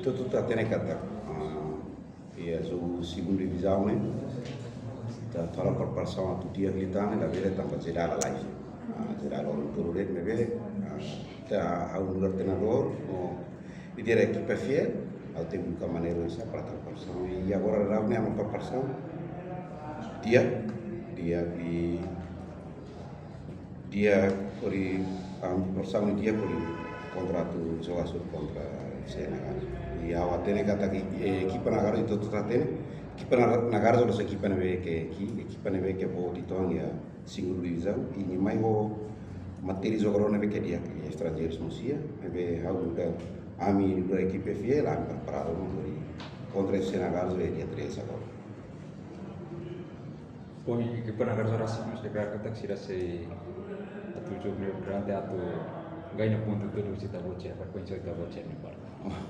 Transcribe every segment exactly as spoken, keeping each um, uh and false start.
Ita hotu hatene katak, ah, iha jogu segundu divizaun ne'e, ita halo preparasaun atu di'ak liután, labele tanba jeda lalais. Ah, jeda loron tolu de'it, maibé, ah, ita, ha'u nu'udar treinadór, no líder ekipa fiél, ha'u tenke buka maneira oinsá para atu preparasaun. I agora daudaun ne'e ami preparasaun di'ak, di'ak i di'ak hodi, ah, preparasaun di'ak hodi kontra atu jogu hasoru kontra Senegal. I ha'u hatene katak, eh, ekipa Nagarjo ita hotu hatene, ekipa Na-, Nagarjo la'ós ekipa ne'ebé ke, ke, ekipa ne'ebé ke boot uitoan iha segundu divizaun, i nia mai ho materi jogadór ne'ebé ke di'ak, estranjeirus mós iha, ne'ebé ha'u nu'udar, ami nu'udar ekipa fiél, ami preparadu hodi kontra Senegal iha dia três agora. Pois, ekipa Nagarjo rasik mós deklara katak sira sei atu jogu ne'e durante atu ganha pontu tolu husi Ita-Boot sira, frekuénsia Ita-Boot sira ne'e para. Oh,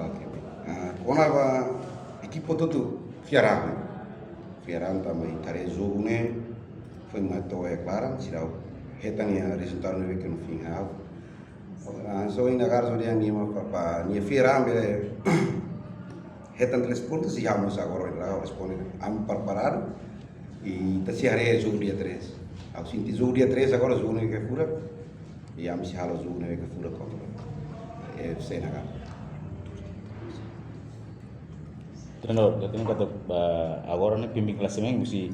oke. Ah, kona-ba ekipa hotu fiar an. Fiar an tanba ita haree jogu ne'e foin mai to'o iha klaran, sira hetan iha rezultadu ne'ebé ke no fim ha'u. Ah, so ina Nagarjo dehan nia mak para, para nia fiar an bele hetan três pontus, i ha'u mós agora ina ha'u responde. Ami preparadu i ita sei haree jogu dia três. Ha'u sente jogu dia três agora jogu ne'ebé ke furak. I ami sei halo jogu ne'ebé ke furak kontra, eh, Senegal. Treinadór, ita hatene katak, ah, agora ne'e pembi klasemen husi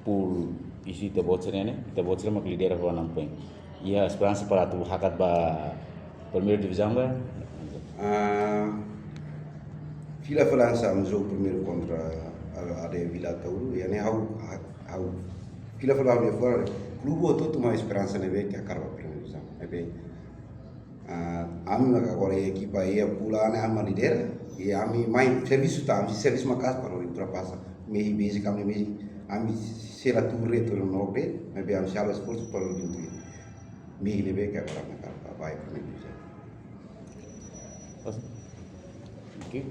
pool isi Ita-Boot sira ne'e, Ita-Boot sira mak lidera ho enam poin. Iha esperansa para atu hakat ba primeira divizaun ka? Ah, fila-fila hanesan ami jogu primeiru kontra A-, AD Vila Ataúro, i ne'e ha'u, ha'u, fila-fila ha'u-nia fuan, klube hotu-hotu mai esperansa ne'ebé ke hakat ba primeira divizaun. Ne'ebé, ah, ami mak agora iha ekipa iha pool A ne'e ami mak lidera, i ami mai servisu tan, ami servisu maka'as para ultrapasa. Mehi besik ami mehi, ami sei la tuur de'it, tuur nonook de'it, maibé ami sei halo esforsu para ulin tuir. Mehi ne'ebé ke agora ami hakat ba primeira divizaun. Oke.